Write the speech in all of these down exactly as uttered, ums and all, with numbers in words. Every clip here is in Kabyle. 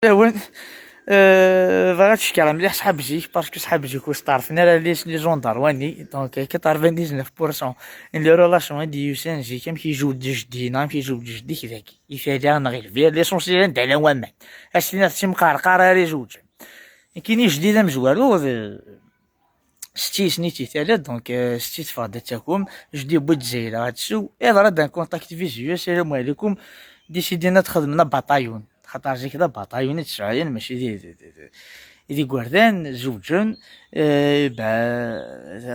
Lawen, euh, bɣiɣ ad tcekkreɣ mliḥ ṣḥab zik, parce que ṣḥab zik ur steɛṛfen ara les, les gens n Darwani. Donc, euh, quatre-vingt-dix-neuf pour cent n les relations i d-yusan zik, amek yezweǧ jeddi, neɣ amek yezweǧ jeddi-k dagi. I tala neɣ i lbir, l'essentiel anda llan waman. As-tiniḍ d timqarqar ara izewǧen. Nekkini jeddi d amezwaru, d, setti-s nitni tala, donc, euh, setti teffeɣ-d ad takum, jeddi yewwi-d Zayra ad tsew, yeḍra-d un contact visuel, salam alaikum, décidin ad xedmen abaṭayun, xaṭer zik d abaṭayun i d-sɛuyen, mačči d, d, d, d, d igerdan, zewǧen, euh, ba,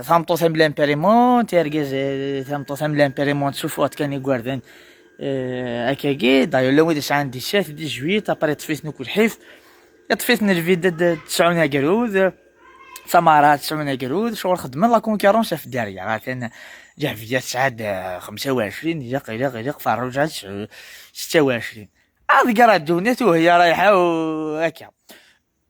tameṭṭut am l'imprimante, argaz, euh, tameṭṭut am l'imprimante, suffɣet kan igerdan, euh, akkagi, d'ailleurs, llan wid yesɛan dix-sept, dix-huit, après ṭṭef-iten akk lḥif, yeṭṭef-iten lvid ad sɛun agrud, d tameɣra ad sɛun agrud, ccɣel xeddmen la concurrence ɣef dderya, atan Ǧahbiya tesɛa-d, eh, xemsa u ɛecrin, ilaq, ilaq, ilaq Ferruǧa ad tesɛu setta u ɛecrin. Ad gar ddunit u hiyya rayeḥa u akka.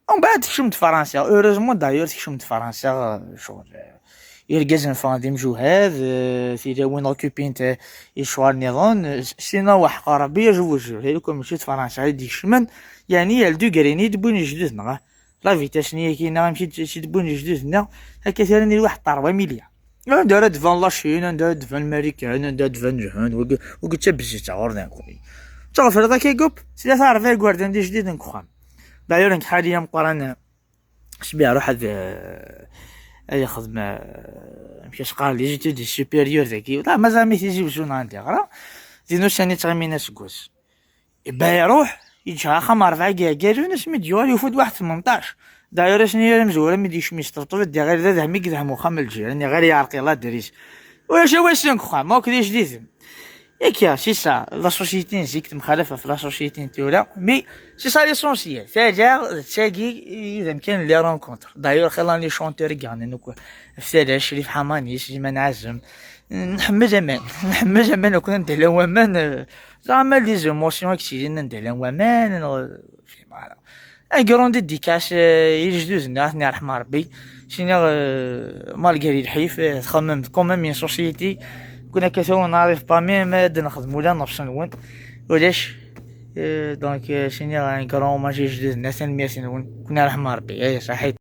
Umbeɛd tekcem-d Fransa, heureusement d'ailleurs tekcem-d Fransa, eh, ccɣel, eh, irgazen ffɣen d imjuhad, eh, tilawin occupint, eh, i ccɣel nniḍen, eh, sinon weḥqer Rebbi azewwej, ilaq mačči d Fransa i d-ikecmen, yeɛni yal du grin i d-wwin lejdud-nneɣ, ah. La vitesse-nni akkin-a, amek i d-, i d-wwin lejdud-nneɣ, akka tura nil waḥed ṭerwa milya. Anda ara d-tban la Chine, anda ara d-tban Marikan, anda ara d-tban Lhend, wagi, wagi d tabezzit ɣur-neɣ. Ttɣefriḍ akka, gup, tlata rebɛa igerdan d ijdiden deg uxxam. D'ailleurs, nekk ḥali ameqqran, sbiɛ ruḥ ad, eh, ad yexdem, eh, amek as-qqaren, les études supérieures dagi. Wala, mazal mi tizi wezun ɣer-i ɣra. Din ussan i ttɣimin aseggas. Iba iruḥ, yeǧǧa axxam rebɛa iɛeggalen, asmi d-yuɣal yufa-d waḥed tmenṭac. D'ailleurs, ass-nni ara mezwura mi d-yekcem yesṭebṭeb-d, iɣil d adhem i yedhem uxxam n lǧiran, iɣil yeɛreq-iyi ladris. Ulac a wassen deg uxxam, akk d ijdiden. Akka, c'est ça, la société n zik temxalaf ɣef la société n tura, mais c'est ça l'essentiel. Tala d tagi i d amkan n les rencontres. D'ailleurs, xilla n les chanteurs i yeɣnan akk ɣef tala, Crif Ḥamani, Sliman Ɛazem. Nḥemmel aman, nḥemmel aman akk anda llan waman, euh, Zɛama les émotions i yettilin anda llan waman, neɣ, fhimeɣ ara. Un grand dédicace, euh, i lejdud-nneɣ, ad ten-yerḥem Rebbi. Sini, euh, malgré lḥif, euh, txemmem quand même une société. Kun akka tura, on n'arrive pas même ad nexdem ula neɣ s nwen. Ulac. Euh, donc, euh, sini, un grand hommage i lejdud-nneɣ, tanemmirt-nwen. Kun yerḥem Rebbi. Aya, saḥit.